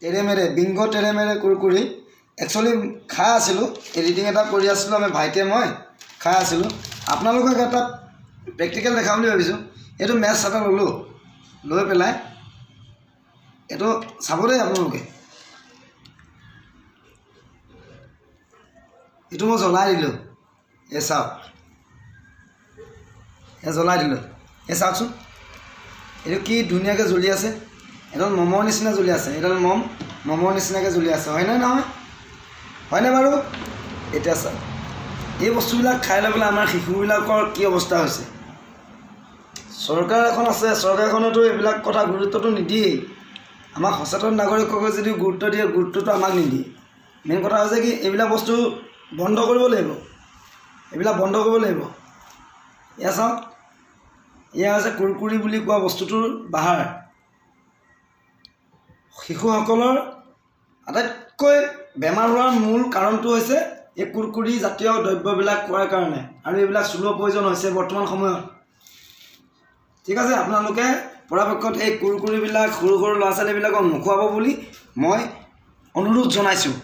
তেৰেমেৰে being তেৰেমেৰে কুৰকুৰি actually খাই আছিলোঁ, editing এটা কৰি আছিলোঁ, আমি ভাইটিয়ে মই খাই আছিলোঁ। আপোনালোকক এটা প্ৰেক্টিকেল দেখাম বুলি ভাবিছোঁ। এইটো মেচ এটা ল'লোঁ, লৈ পেলাই এইটো চাব দেই আপোনালোকে। এইটো মই জ্বলাই দিলোঁ, এই চাওক, এই জ্বলাই দিলোঁ, এই চাওকচোন এইটো কি ধুনীয়াকৈ জ্বলি আছে। এডাল মমৰ নিচিনা জ্বলি আছে, এডাল মম মমৰ নিচিনাকৈ জ্বলি আছে, হয়নে নহয়? হয়নে বাৰু? এতিয়া চাওক, এই বস্তুবিলাক খাই লৈ পেলাই আমাৰ শিশুবিলাকৰ কি অৱস্থা হৈছে। চৰকাৰ এখন আছে, চৰকাৰখনেতো এইবিলাক কথা গুৰুত্বটো নিদিয়েই। আমাক সচেতন নাগৰিকক যদি গুৰুত্ব দিয়ে, গুৰুত্বটো আমাক নিদিয়ে। মেইন কথা হৈছে কি, এইবিলাক বস্তু বন্ধ কৰিব লাগিব, এইবিলাক বন্ধ কৰিব লাগিব। এয়া চাওক, এয়া হৈছে কুৰকুৰি বুলি কোৱা বস্তুটোৰ বাহাৰ। শিশুসকলৰ আটাইতকৈ বেমাৰ হোৱাৰ মূল কাৰণটো হৈছে এই কুৰকুৰি জাতীয় দ্ৰব্যবিলাক খোৱাৰ কাৰণে, আৰু এইবিলাক চলোৱা প্ৰয়োজন হৈছে বৰ্তমান সময়ত। ঠিক আছে, আপোনালোকে পৰাপক্ষত এই কুৰকুৰিবিলাক সৰু সৰু ল'ৰা ছোৱালীবিলাকক নোখোৱাব বুলি মই অনুৰোধ জনাইছোঁ।